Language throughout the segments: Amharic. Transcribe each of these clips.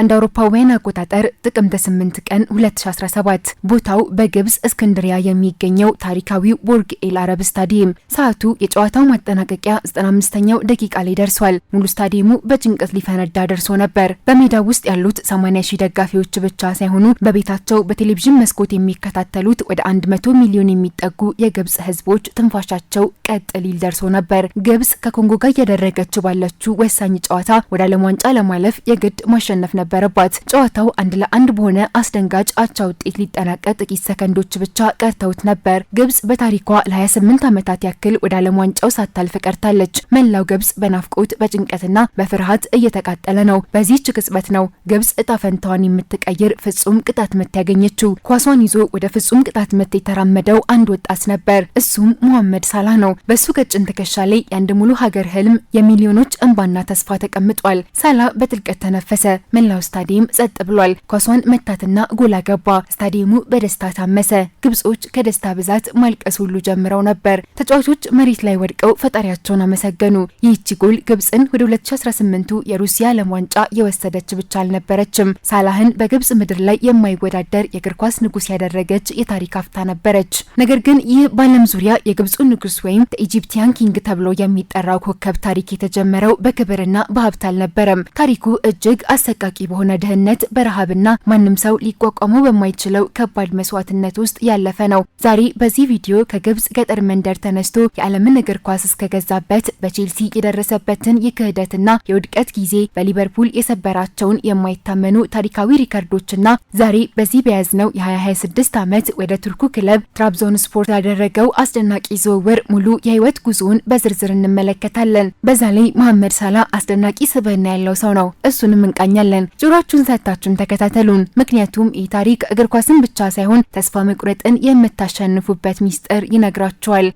እንደ አውሮፓውያን አቆጣጠር ጥቅምት 8 ቀን 2017 ቦታው በግብጽ እስክንድሪያ የሚገኘው ታሪካዊው ቦርግ ኤል አረብ ስታዲየም። ሰዓቱ የጨዋታው ማጠናቀቂያ 95ኛው ደቂቃ ላይ ደርሷል። ሙሉ ስታዲየሙ በጭንቀት ሊፈነዳ ደርሶ ነበር። በሜዳው ውስጥ ያሉት 80 ሺህ ደጋፊዎች ብቻ ሳይሆኑ በቤታቸው በቴሌቪዥን መስኮት የሚከታተሉት ወደ 100 ሚሊዮን የሚጠጉ የግብጽ ሕዝቦች ትንፋሻቸው ቀጥ ሊል ደርሶ ነበር። ግብጽ ከኮንጎ ጋር እያደረገችው ባለችው ወሳኝ ጨዋታ ወደ ዓለም ዋንጫ ለማለፍ የግድ ማሸነፍ ነበረባት። ጨዋታው 1-1 በሆነ አስደንጋጭ አቻ ውጤት ሊጠናቀቅ ጥቂት ሰከንዶች ብቻ ቀርተውት ነበር። ግብጽ በታሪኳ ለ28 ዓመታት ያክል ወደ ዓለም ዋንጫው ሳታልፍ ቀርታለች። መላው ግብጽ በናፍቆት፣ በጭንቀትና በፍርሃት እየተቃጠለ ነው። በዚህች ቅጽበት ነው ግብጽ እጣ ፈንታዋን የምትቀይር ፍጹም ቅጣት ምት ያገኘችው። ኳሷን ይዞ ወደ ፍጹም ቅጣት ምት የተራመደው አንድ ወጣት ነበር። እሱም ሙሐመድ ሳላህ ነው። በሱ ቀጭን ትከሻ ላይ የአንድ ሙሉ ሀገር ህልም፣ የሚሊዮኖች እንባና ተስፋ ተቀምጧል። ሳላህ በጥልቀት ተነፈሰ። መላው ስታዲየም ጸጥ ብሏል። ኳሷን መታትና ጎል አገባ። ስታዲየሙ በደስታ ታመሰ። ግብጾች ከደስታ ብዛት ማልቀስ ሁሉ ጀምረው ነበር። ተጫዋቾች መሬት ላይ ወድቀው ፈጣሪያቸውን አመሰገኑ። ይህቺ ጎል ግብጽን ወደ 2018ቱ የሩሲያ ዓለም ዋንጫ የወሰደች ብቻ አልነበረችም። ሳላህን በግብጽ ምድር ላይ የማይወዳደር የእግር ኳስ ንጉስ ያደረገች የታሪክ አፍታ ነበረች። ነገር ግን ይህ በዓለም ዙሪያ የግብፁ ንጉስ ወይም Egyptian King ተብሎ የሚጠራው ኮከብ ታሪክ የተጀመረው በክብርና በሀብት አልነበረም። ታሪኩ እጅግ አሰቃቂ በሆነ ድህነት፣ በረሃብና ማንም ሰው ሊቋቋመው በማይችለው ከባድ መስዋዕትነት ውስጥ ያለፈ ነው። ዛሬ በዚህ ቪዲዮ ከግብጽ ገጠር መንደር ተነስቶ የዓለምን እግር ኳስ እስከገዛበት፣ በቼልሲ የደረሰበትን የክህደትና የውድቀት ጊዜ፣ በሊቨርፑል የሰበራቸውን የማይታመኑ ታሪካዊ ሪከርዶችና ዛሬ በዚህ በያዝነው የ2026 ዓመት ወደ ቱርኩ ክለብ ትራብዞን ስፖርት ያደረገው አስደናቂ ዝውውር ሙሉ የህይወት ጉዞውን በዝርዝር እንመለከታለን። በዛ ላይ መሐመድ ሳላህ አስደናቂ ስብዕና ያለው ሰው ነው። እሱንም እንቃኛለን። ጆሮአችሁን ሰጥታችሁን ተከታተሉን። ምክንያቱም ይህ ታሪክ እግር ኳስን ብቻ ሳይሆን ተስፋ መቁረጥን የምታሸንፉበት ሚስጥር ይነግራችኋል።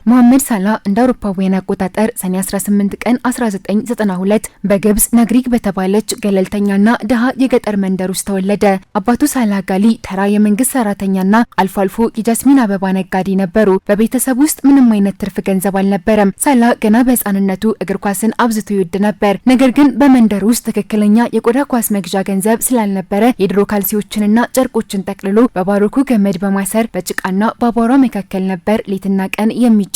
መሐመድ ሳላህ እንደ አውሮፓውያን አቆጣጠር ሰኔ 18 ቀን 1992 በግብጽ ነግሪግ በተባለች ገለልተኛና ድሃ የገጠር መንደር ውስጥ ተወለደ። አባቱ ሳላህ ጋሊ ተራ የመንግስት ሰራተኛና አልፎ አልፎ የጃስሚን አበባ ነጋዴ ነበሩ። በቤተሰብ ውስጥ ምንም አይነት ትርፍ ገንዘብ አልነበረም። ሳላህ ገና በህፃንነቱ እግር ኳስን አብዝቶ ይወድ ነበር። ነገር ግን በመንደር ውስጥ ትክክለኛ የቆዳ ኳስ መግዣ ገንዘብ ስላልነበረ የድሮ ካልሲዎችንና ጨርቆችን ጠቅልሎ በባሮኩ ገመድ በማሰር በጭቃና በአቧራ መካከል ነበር ሌትና ቀን የሚጫወተው።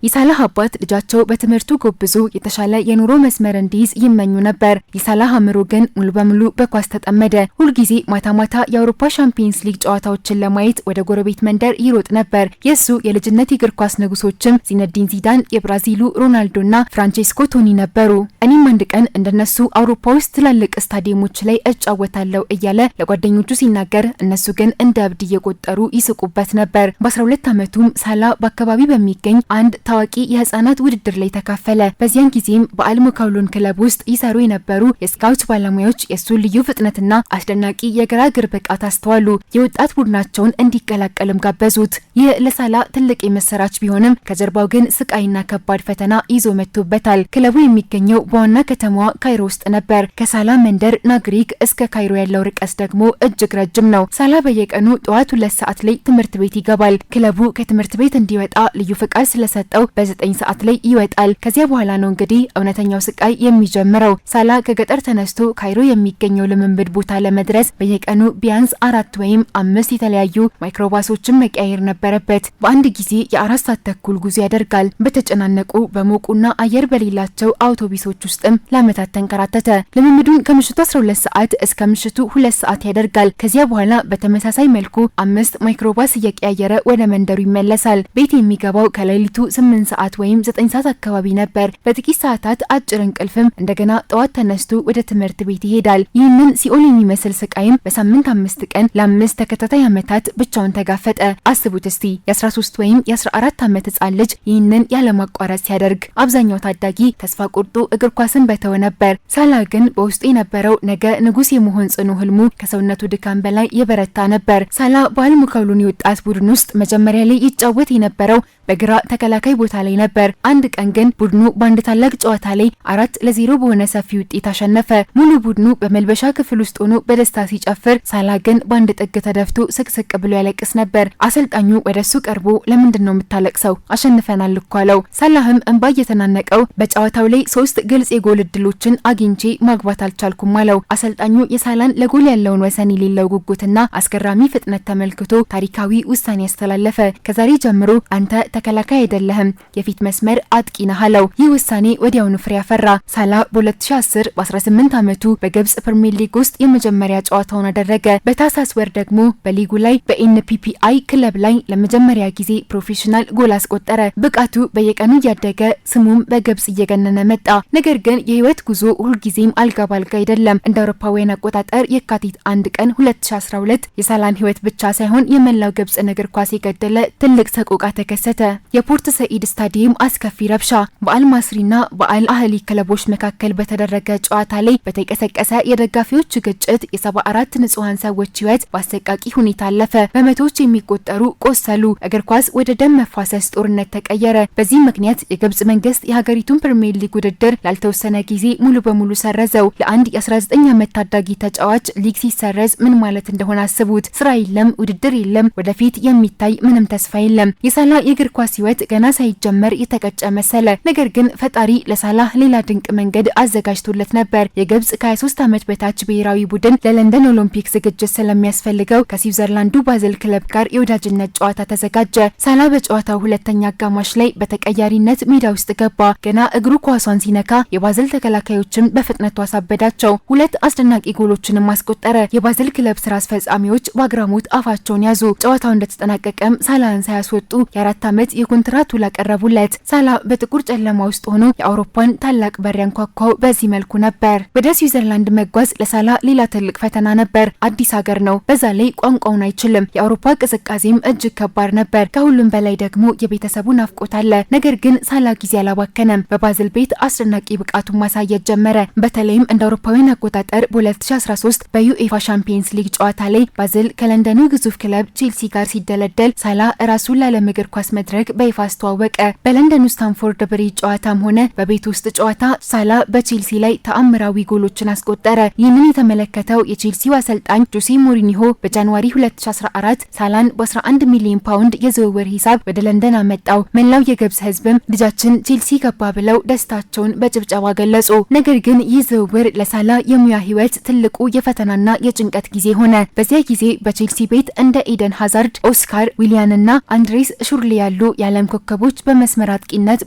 የሳላህ አባት ልጃቸው በትምህርቱ ጎብዞ የተሻለ የኑሮ መስመር እንዲይዝ ይመኙ ነበር። የሳላህ አእምሮ ግን ሙሉ በሙሉ በኳስ ተጠመደ። ሁልጊዜ ማታ ማታ የአውሮፓ ሻምፒየንስ ሊግ ጨዋታዎችን ለማየት ወደ ጎረቤት መንደር ይሮጥ ነበር። የእሱ የልጅነት የእግር ኳስ ንጉሶችም ዚነዲን ዚዳን፣ የብራዚሉ ሮናልዶና ፍራንቼስኮ ቶኒ ነበሩ። እኔም አንድ ቀን እንደነሱ አውሮፓ ውስጥ ትላልቅ ስታዲየሞች ላይ እጫወታለሁ እያለ ለጓደኞቹ ሲናገር እነሱ ግን እንደ እብድ እየቆጠሩ ይስቁበት ነበር። በ12 ዓመቱም ሳላህ በአካባቢ በሚገኝ አንድ ታዋቂ የህፃናት ውድድር ላይ ተካፈለ። በዚያን ጊዜም በአልሙካውሎን ክለብ ውስጥ ይሰሩ የነበሩ የስካውት ባለሙያዎች የእሱን ልዩ ፍጥነትና አስደናቂ የግራ እግር ብቃት አስተዋሉ። የወጣት ቡድናቸውን እንዲቀላቀልም ጋበዙት። ይህ ለሳላህ ትልቅ የመሰራች ቢሆንም ከጀርባው ግን ስቃይና ከባድ ፈተና ይዞ መጥቶበታል። ክለቡ የሚገኘው በዋና ከተማዋ ካይሮ ውስጥ ነበር። ከሳላህ መንደር ናግሪክ እስከ ካይሮ ያለው ርቀት ደግሞ እጅግ ረጅም ነው። ሳላህ በየቀኑ ጠዋት 2 ሰዓት ላይ ትምህርት ቤት ይገባል። ክለቡ ከትምህርት ቤት እንዲወጣ ልዩ ፍቃድ ስለሰጠው በ9 ሰዓት ላይ ይወጣል። ከዚያ በኋላ ነው እንግዲህ እውነተኛው ስቃይ የሚጀምረው። ሳላህ ከገጠር ተነስቶ ካይሮ የሚገኘው ልምምድ ቦታ ለመድረስ በየቀኑ ቢያንስ 4 ወይም 5 የተለያዩ ማይክሮባሶችን መቀያየር ነበረበት። በአንድ ጊዜ የ4 ሰዓት ተኩል ጉዞ ያደርጋል። በተጨናነቁ፣ በሞቁና አየር በሌላቸው አውቶቡሶች ውስጥም ለዓመታት ተንከራተተ። ልምምዱን ከምሽቱ 12 ሰዓት እስከ ምሽቱ 2 ሰዓት ያደርጋል። ከዚያ በኋላ በተመሳሳይ መልኩ 5 ማይክሮባስ እየቀያየረ ወደ መንደሩ ይመለሳል። ቤት የሚገባው ከሌሊቱ 8 ሰዓት ወይም 9 ሰዓት አካባቢ ነበር። በጥቂት ሰዓታት አጭር እንቅልፍም እንደገና ጠዋት ተነስቶ ወደ ትምህርት ቤት ይሄዳል። ይህንን ሲኦል የሚመስል ስቃይም በሳምንት 5 ቀን ለ5 ተከታታይ ዓመታት ብቻውን ተጋፈጠ። አስቡት እስቲ የ13 ወይም የ14 ዓመት ህጻን ልጅ ይህንን ያለማቋረጥ ሲያደርግ። አብዛኛው ታዳጊ ተስፋ ቆርጦ እግር ኳስን በተወ ነበር። ሳላህ ግን በውስጡ የነበረው ነገ ንጉስ የመሆን ጽኑ ህልሙ ከሰውነቱ ድካም በላይ የበረታ ነበር። ሳላህ በአልሙካውሎን የወጣት ቡድን ውስጥ መጀመሪያ ላይ ይጫወት የነበረው በግራ ተከላካይ ቦታ ላይ ነበር። አንድ ቀን ግን ቡድኑ በአንድ ታላቅ ጨዋታ ላይ 4-0 በሆነ ሰፊ ውጤት አሸነፈ። ሙሉ ቡድኑ በመልበሻ ክፍል ውስጥ ሆኖ በደስታ ሲጨፍር፣ ሳላ ግን በአንድ ጥግ ተደፍቶ ስቅስቅ ብሎ ያለቅስ ነበር። አሰልጣኙ ወደሱ ቀርቦ "ለምንድን ነው የምታለቅሰው? አሸንፈናል እኮ" አለው። ሳላህም እንባ እየተናነቀው "በጨዋታው ላይ ሶስት ግልጽ የጎል እድሎችን አግኝቼ ማግባት አልቻልኩም" አለው። አሰልጣኙ የሳላን ለጎል ያለውን ወሰን የሌለው ጉጉትና አስገራሚ ፍጥነት ተመልክቶ ታሪካዊ ውሳኔ ያስተላለፈ። "ከዛሬ ጀምሮ አንተ ተከላካይ አይደለህም፣ የፊት መስመር አጥቂ ነህ" አለው። ይህ ውሳኔ ወዲያውኑ ፍሬ አፈራ። ሳላ በ2010 በ18 ዓመቱ በግብጽ ፕሪሚየር ሊግ ውስጥ የመጀመሪያ ጨዋታውን አደረገ። በታህሳስ ወር ደግሞ በሊጉ ላይ በኤንፒፒአይ ክለብ ላይ ለመጀመሪያ ጊዜ ፕሮፌሽናል ጎል አስቆጠረ። ብቃቱ በየቀኑ እያደገ፣ ስሙም በግብጽ እየገነነ መጣ። ነገር ግን የህይወት ጉዞ ሁልጊዜም አልጋ ባልጋ አይደለም። እንደ አውሮፓውያን አቆጣጠር የካቲት 1 ቀን 2012 የሳላን ህይወት ብቻ ሳይሆን የመላው ግብጽን እግር ኳስ የገደለ ትልቅ ሰቆቃ ተከሰተ። የፖርት ሰኢድ ስታዲየም አስከፊ ረብሻ። በአልማስሪና በአል አህሊ ክለቦች መካከል በተደረገ ጨዋታ ላይ በተቀሰቀሰ የደጋፊዎች ግጭት የ74 ንጹሐን ሰዎች ህይወት በአሰቃቂ ሁኔታ አለፈ። በመቶዎች የሚቆጠሩ ቆሰሉ። እግር ኳስ ወደ ደም መፋሰስ ጦርነት ተቀየረ። በዚህ ምክንያት የግብጽ መንግስት የሀገሪቱን ፕሪሚየር ሊግ ውድድር ላልተወሰነ ጊዜ ሙሉ በሙሉ ሰረዘው። ለአንድ የ19 ዓመት ታዳጊ ተጫዋች ሊግ ሲሰረዝ ምን ማለት እንደሆነ አስቡት። ስራ የለም፣ ውድድር የለም፣ ወደፊት የሚታይ ምንም ተስፋ የለም። የሳላ የእግር ኳስ ህይወት ገና ሳይጀመር የተቀጨ መሰለ። ነገር ግን ፈጣሪ ለሳላህ ሌላ ድንቅ መንገድ አዘጋጅቶለት ነበር። የግብጽ ከ23 ዓመት በታች ብሔራዊ ቡድን ለለንደን ኦሎምፒክ ዝግጅት ስለሚያስፈልገው ከስዊዘርላንዱ ባዝል ክለብ ጋር የወዳጅነት ጨዋታ ተዘጋጀ። ሳላ በጨዋታው ሁለተኛ አጋማሽ ላይ በተቀያሪነት ሜዳ ውስጥ ገባ። ገና እግሩ ኳሷን ሲነካ የባዝል ተከላካዮችን በፍጥነቱ አሳበዳቸው። ሁለት አስደናቂ ጎሎችንም አስቆጠረ። የባዝል ክለብ ስራ አስፈጻሚዎች በአግራሞት አፋቸውን ያዙ። ጨዋታው እንደተጠናቀቀም ሳላህን ሳያስወጡ የ4 ዓመት የኮንትራት ውል አቀረቡለት። ሳላ በጥቁር ጨለማ ውስጥ ሆኖ የአውሮፓን ታላቅ በር ያንኳኳው በዚህ መልኩ ነበር። ወደ ስዊዘርላንድ መጓዝ ለሳላ ሌላ ትልቅ ፈተና ነበር። አዲስ ሀገር ነው። በዛ ላይ ቋንቋውን አይችልም። የአውሮፓ ቅዝቃዜም እጅግ ከባድ ነበር። ከሁሉም በላይ ደግሞ የቤተሰቡ ናፍቆት አለ። ነገር ግን ሳላ ጊዜ አላባከነም። በባዝል ቤት አስደናቂ ብቃቱን ማሳየት ጀመረ። በተለይም እንደ አውሮፓውያን አቆጣጠር በ2013 በዩኤፋ ሻምፒየንስ ሊግ ጨዋታ ላይ ባዝል ከለንደኑ ግዙፍ ክለብ ቼልሲ ጋር ሲደለደል ሳላ ራሱን ለዓለም እግር ኳስ መድረክ በይፋ አስተዋወቀ። በለንደኑ ስታንፎርድ ብሪጅ ጨዋታም ሆነ በቤት ውስጥ ጨዋታ ሳላ በቼልሲ ላይ ተአምራዊ ጎሎችን አስቆጠረ። ይህንን የተመለከተው የቼልሲው አሰልጣኝ ጆሴ ሞሪኒሆ በጃንዋሪ 2014 ሳላን በ11 ሚሊዮን ፓውንድ የዝውውር ሂሳብ ወደ ለንደን አመጣው። መላው የግብጽ ሕዝብም ልጃችን ቼልሲ ገባ ብለው ደስታቸውን በጭብጨባ ገለጹ። ነገር ግን ይህ ዝውውር ለሳላ የሙያ ሕይወት ትልቁ የፈተናና የጭንቀት ጊዜ ሆነ። በዚያ ጊዜ በቼልሲ ቤት እንደ ኤደን ሃዛርድ፣ ኦስካር ዊሊያንና አንድሬስ ሹርሊ ያሉ የዓለም ኮከቦች በመስመር አጥቂነት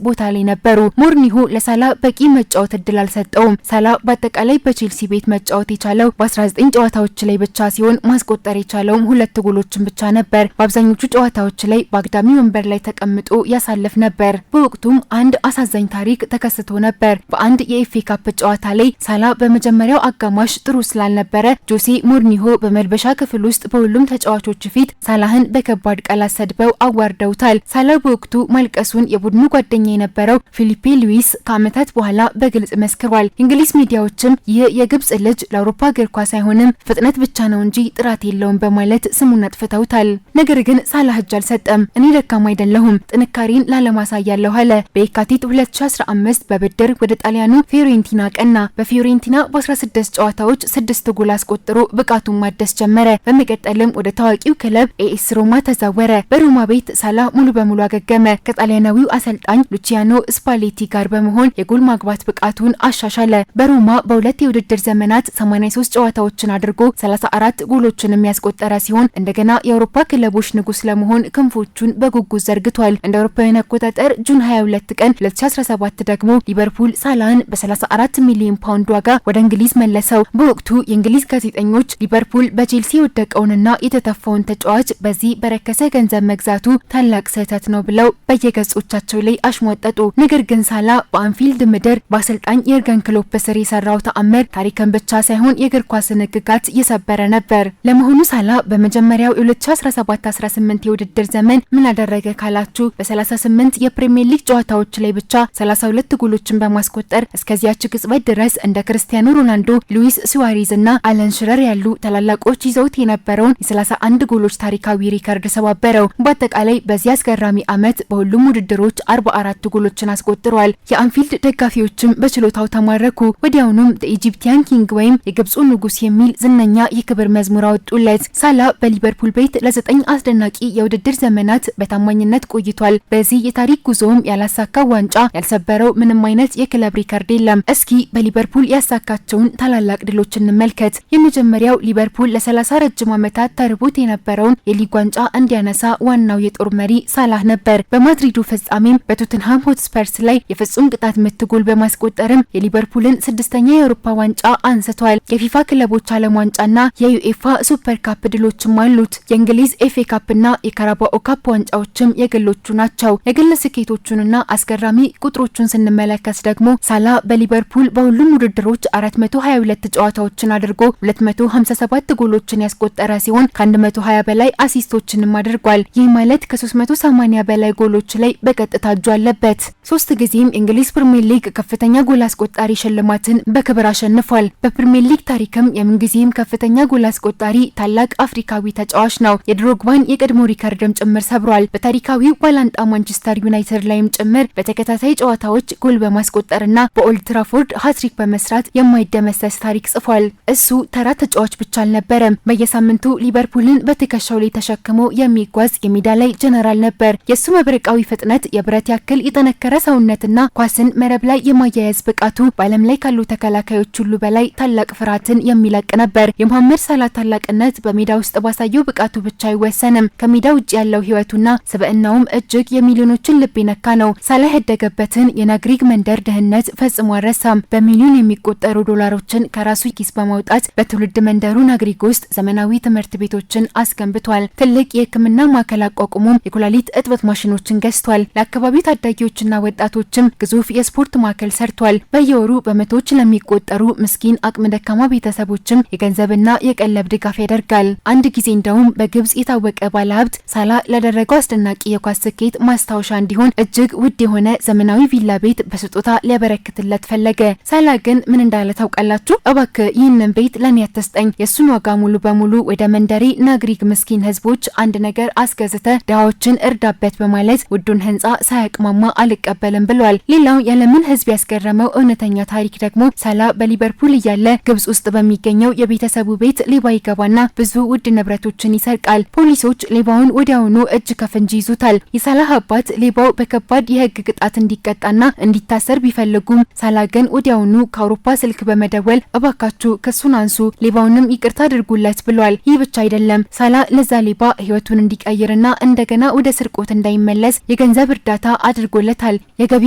ቦታ ላይ ነበሩ። ሞሪኒሆ ለሳላ በቂ መጫወት እድል አልሰጠውም። ሳላ በአጠቃላይ በቼልሲ ቤት መጫወት የቻለው በ19 ጨዋታዎች ላይ ብቻ ሲሆን ማስቆጠር የቻለውም ሁለት ጎሎችን ብቻ ነበር። በአብዛኞቹ ጨዋታዎች ላይ በአግዳሚ ወንበር ላይ ተቀምጦ ያሳልፍ ነበር። በወቅቱም አንድ አሳዛኝ ታሪክ ተከስቶ ነበር። በአንድ የኤፍኤ ካፕ ጨዋታ ላይ ሳላ በመጀመሪያው አጋማሽ ጥሩ ስላልነበረ ጆሴ ሞሪኒሆ በመልበሻ ክፍል ውስጥ በሁሉም ተጫዋቾች ፊት ሳላህን በከባድ ቃላት ሰድበው አዋርደውታል። ሳላ በወቅቱ ማልቀሱን የቡድኑ ጓደኛ የነበረው ፊሊፔ ሉዊስ ከዓመታት በኋላ በግልጽ መስክሯል። እንግሊዝ ሚዲያዎችም ይህ የግብጽ ልጅ ለአውሮፓ እግር ኳስ አይሆንም፣ ፍጥነት ብቻ ነው እንጂ ጥራት የለውም በማለት ስሙን አጥፍተውታል። ነገር ግን ሳላህ እጅ አልሰጠም። "እኔ ደካማ አይደለሁም፣ ጥንካሬን ለዓለም አሳያለሁ" አለ። በየካቲት 2015 በብድር ወደ ጣሊያኑ ፊዮሬንቲና አቀና። በፊዮሬንቲና በ16 ጨዋታዎች ስድስት ጎል አስቆጥሮ ብቃቱን ማደስ ጀመረ። በመቀጠልም ወደ ታዋቂው ክለብ ኤኤስ ሮማ ተዛወረ። በሮማ ቤት ሳላ ሙሉ በሙሉ አገገመ። ከጣሊያናዊው አሰልጣኝ ሉቺያኖ ስፓሌቲ ጋር በመሆን የጎል ማግባት ብቃቱን አሻሻለ። በሮማ በሁለት የውድድር ዘመናት 83 ጨዋታዎችን አድርጎ 34 ጎሎችን ያስቆጠረ ሲሆን እንደገና የአውሮፓ ክለቦች ንጉስ ለመሆን ክንፎቹን በጉጉት ዘርግቷል። እንደ አውሮፓውያን አቆጣጠር ጁን 22 ቀን 2017 ደግሞ ሊቨርፑል ሳላህን በ34 ሚሊዮን ፓውንድ ዋጋ ወደ እንግሊዝ መለሰው። በወቅቱ የእንግሊዝ ጋዜጠኞች ሊቨርፑል በቼልሲ የወደቀውንና የተተፋውን ተጫዋች በዚህ በረከሰ ገንዘብ መግዛቱ ታላቅ ስህተት ነው ብለው በየገጾቻቸው ላይ አሽሟጠጡ። ነገር ግን ሳላ በአንፊልድ ምድር በአሰልጣኝ የርገን ክሎፕ ስር የሰራው ተአምር ታሪክን ብቻ ሳይሆን የእግር ኳስን ሕግጋት የሰበረ ነበር። ለመሆኑ ሳላ በመጀመሪያው የ2017-18 የውድድር ዘመን ምን አደረገ ካላችሁ፣ በ38 የፕሪሚየር ሊግ ጨዋታዎች ላይ ብቻ 32 ጎሎችን በማስቆጠር እስከዚያች ቅጽበት ድረስ እንደ ክርስቲያኖ ሮናልዶ፣ ሉዊስ ሱዋሬዝ እና አለን ሽረር ያሉ ታላላቆች ይዘውት የነበረውን የ31 ጎሎች ታሪካዊ ሪከርድ ሰባበረው። በአጠቃላይ በዚህ አስገራሚ ዓመት ዓመት በሁሉም ውድድሮች 44 ጎሎችን አስቆጥሯል። የአንፊልድ ደጋፊዎችም በችሎታው ተማረኩ። ወዲያውኑም Egyptian King ወይም የግብፁ ንጉስ የሚል ዝነኛ የክብር መዝሙር አወጡለት። ሳላ በሊቨርፑል ቤት ለ9 አስደናቂ የውድድር ዘመናት በታማኝነት ቆይቷል። በዚህ የታሪክ ጉዞውም ያላሳካው ዋንጫ፣ ያልሰበረው ምንም አይነት የክለብ ሪከርድ የለም። እስኪ በሊቨርፑል ያሳካቸውን ታላላቅ ድሎች እንመልከት። የመጀመሪያው ሊቨርፑል ለ30 ረጅም ዓመታት ተርቦት የነበረውን የሊግ ዋንጫ እንዲያነሳ ዋናው የጦር መሪ ሳላህ ነበር። በማድሪዱ ፍጻሜም በቶተንሃም ሆትስፐርስ ላይ የፍጹም ቅጣት ምት ጎል በማስቆጠርም የሊቨርፑልን 6ኛ የአውሮፓ ዋንጫ አንስቷል። የፊፋ ክለቦች ዓለም ዋንጫና የዩኤፋ ሱፐር ካፕ ድሎችም አሉት። የእንግሊዝ ኤፍኤ ካፕና የካራባኦ ካፕ ዋንጫዎችም የግሎቹ ናቸው። የግል ስኬቶቹንና አስገራሚ ቁጥሮቹን ስንመለከት ደግሞ ሳላ በሊቨርፑል በሁሉም ውድድሮች 422 ጨዋታዎችን አድርጎ 257 ጎሎችን ያስቆጠረ ሲሆን ከ120 በላይ አሲስቶችንም አድርጓል። ይህ ማለት ከ380 በላይ ጎሎች ላይ በቀጥታ እጁ አለበት። 3 ጊዜም የእንግሊዝ ፕሪሚየር ሊግ ከፍተኛ ጎል አስቆጣሪ ሽልማትን በክብር አሸንፏል። በፕሪሚየር ሊግ ታሪክም የምንጊዜም ከፍተኛ ጎል አስቆጣሪ ታላቅ አፍሪካዊ ተጫዋች ነው። የድሮግባን የቀድሞ ሪከርድም ጭምር ሰብሯል። በታሪካዊው ባላንጣ ማንቸስተር ዩናይትድ ላይም ጭምር በተከታታይ ጨዋታዎች ጎል በማስቆጠርና በኦልድ ትራፎርድ ሃትሪክ በመስራት የማይደመሰስ ታሪክ ጽፏል። እሱ ተራ ተጫዋች ብቻ አልነበረም። በየሳምንቱ ሊቨርፑልን በትከሻው ላይ ተሸክሞ የሚጓዝ የሜዳ ላይ ጀነራል ነበር። የሱ መብረቃዊ ፍጥነት፣ የብረት ያክል የጠነከረ ሰውነትና ኳስን መረብ ላይ የማያያዝ ብቃቱ በዓለም ላይ ካሉ ተከላካዮች ሁሉ በላይ ታላቅ ፍርሃትን የሚለቅ ነበር። የመሐመድ ሳላ ታላቅነት በሜዳ ውስጥ ባሳየው ብቃቱ ብቻ አይወሰንም። ከሜዳ ውጭ ያለው ሕይወቱና ስብዕናውም እጅግ የሚሊዮኖችን ልብ የነካ ነው። ሳላህ ያደገበትን የናግሪግ መንደር ድህነት ፈጽሞ አልረሳም። በሚሊዮን የሚቆጠሩ ዶላሮችን ከራሱ ኪስ በማውጣት በትውልድ መንደሩ ናግሪግ ውስጥ ዘመናዊ ትምህርት ቤቶችን አስገንብቷል። ትልቅ የሕክምና ማዕከል አቋቁሞም የኩላሊት እጥበት ማሽኖችን ገዝቷል። ለአካባቢው ታዳጊዎችና ወጣቶችም ግዙፍ የስፖርት ማዕከል ሰርቷል። በየወሩ በመቶዎች ለሚቆጠሩ ምስኪን አቅመ ደካማ ቤተሰቦችም የገንዘብና የቀለብ ድጋፍ ያደርጋል። አንድ ጊዜ እንደውም በግብጽ የታወቀ ባለሀብት ሳላ ላደረገው አስደናቂ የኳስ ስኬት ማስታወሻ እንዲሆን እጅግ ውድ የሆነ ዘመናዊ ቪላ ቤት በስጦታ ሊያበረክትለት ፈለገ። ሳላ ግን ምን እንዳለ ታውቃላችሁ? እባክህ ይህንን ቤት ለኔ አትስጠኝ፣ የእሱን ዋጋ ሙሉ በሙሉ ወደ መንደሬ ናግሪግ ምስኪን ህዝቦች አንድ ነገር አስገዝተ ድሃዎችን እርዳበት በማለት ውዱን ህንጻ ሳያቅማማ አልቀበልም ብሏል። ሌላው የዓለምን ህዝብ ያስገረመው እውነተኛ ታሪክ ደግሞ ሳላ በሊቨርፑል እያለ ግብጽ ውስጥ በሚገኘው የቤተሰቡ ቤት ሌባ ይገባና ብዙ ውድ ንብረቶችን ይሰርቃል። ፖሊሶች ሌባውን ወዲያውኑ እጅ ከፍንጅ ይዙታል። የሳላህ አባት ሌባው በከባድ የህግ ቅጣት እንዲቀጣና እንዲታሰር ቢፈልጉም ሳላ ግን ወዲያውኑ ከአውሮፓ ስልክ በመደወል እባካችሁ ክሱን አንሱ፣ ሌባውንም ይቅርታ አድርጉለት ብሏል። ይህ ብቻ አይደለም፣ ሳላ ለዛ ሌባ ህይወቱን እንዲቀይርና እንደገና ወደ ስርቆት እንዳይመለስ የገንዘብ እርዳታ አድርጎለታል። የገቢ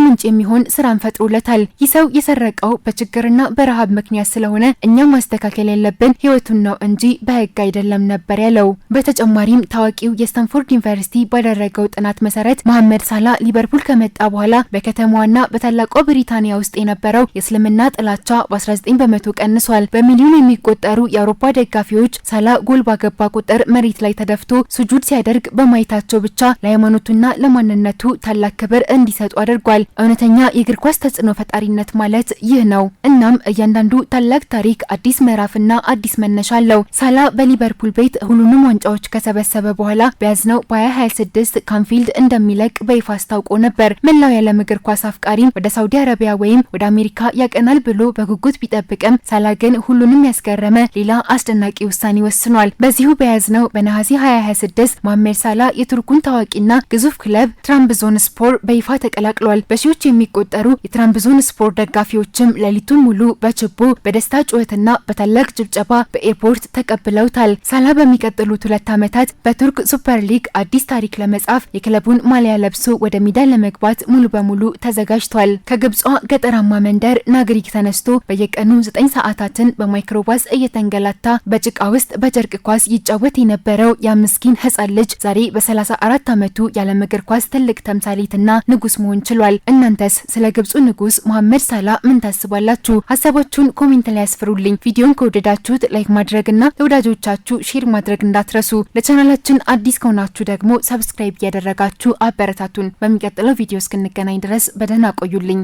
ምንጭ የሚሆን ስራን ፈጥሮለታል። ይህ ሰው የሰረቀው በችግርና በረሃብ ምክንያት ስለሆነ እኛ ማስተካከል ያለብን ህይወቱን ነው እንጂ በህግ አይደለም ነበር ያለው። በተጨማሪም ታዋቂው የስታንፎርድ ዩኒቨርሲቲ ባደረገው ጥናት መሰረት መሐመድ ሳላ ሊቨርፑል ከመጣ በኋላ በከተማዋና በታላቋ ብሪታንያ ውስጥ የነበረው የእስልምና ጥላቻ በ19% ቀንሷል። በሚሊዮን የሚቆጠሩ የአውሮፓ ደጋፊዎች ሳላ ጎል ባገባ ቁጥር መሬት ላይ ተደፍቶ ሱጁድ ሲያደርግ በማየታቸው ብቻ ለሃይማኖቱና ለማንነቱ ታላቅ ክብር እንዲሰጡ አድርጓል። እውነተኛ የእግር ኳስ ተጽዕኖ ፈጣሪነት ማለት ይህ ነው። እናም እያንዳንዱ ታላቅ ታሪክ አዲስ ምዕራፍና አዲስ መነሻ አለው። ሳላ በሊቨርፑል ቤት ሁሉንም ዋንጫዎች ከሰበሰበ በኋላ በያዝነው በ2026 ካንፊልድ እንደሚለቅ በይፋ አስታውቆ ነበር። መላው የዓለም እግር ኳስ አፍቃሪም ወደ ሳውዲ አረቢያ ወይም ወደ አሜሪካ ያቀናል ብሎ በጉጉት ቢጠብቅም ሳላ ግን ሁሉንም ያስገረመ ሌላ አስደናቂ ውሳኔ ወስኗል። በዚሁ በያዝነው በነሐሴ 2026 መሐመድ ሳላ የቱርኩን ታዋቂና ግዙፍ ክለብ ትራብዞን ስፖር በይፋ ተቀላቅሏል። በሺዎች የሚቆጠሩ የትራብዞን ስፖር ደጋፊዎችም ሌሊቱን ሙሉ በችቦ፣ በደስታ ጩኸትና በታላቅ ጭብጨባ በኤርፖርት ተቀብለውታል። ሳላ በሚቀጥሉት 2 ዓመታት በቱርክ ሱፐር ሊግ አዲስ ታሪክ ለመጻፍ የክለቡን ማሊያ ለብሶ ወደ ሜዳ ለመግባት ሙሉ በሙሉ ተዘጋጅቷል። ከግብጿ ገጠራማ መንደር ናግሪክ ተነስቶ በየቀኑ 9 ሰዓታትን በማይክሮባስ እየተንገላታ በጭቃ ውስጥ በጨርቅ ኳስ ይጫወት የነበረው ያ ምስኪን ህጻን ልጅ ዛሬ በ34 ዓመቱ የዓለም እግር ኳስ ትልቅ ተምሳሌትና ንጉስ መሆን ችሏል። እናንተስ ስለ ግብጹ ንጉስ መሐመድ ሳላ ምን ታስባላችሁ? ሀሳባችሁን comment ላይ ያስፍሩልኝ። ቪዲዮን ከወደዳችሁት like ማድረግና ለወዳጆቻችሁ share ማድረግ እንዳትረሱ። ለቻናላችን አዲስ ከሆናችሁ ደግሞ subscribe እያደረጋችሁ አበረታቱን። በሚቀጥለው ቪዲዮ እስክንገናኝ ድረስ በደህና ቆዩልኝ።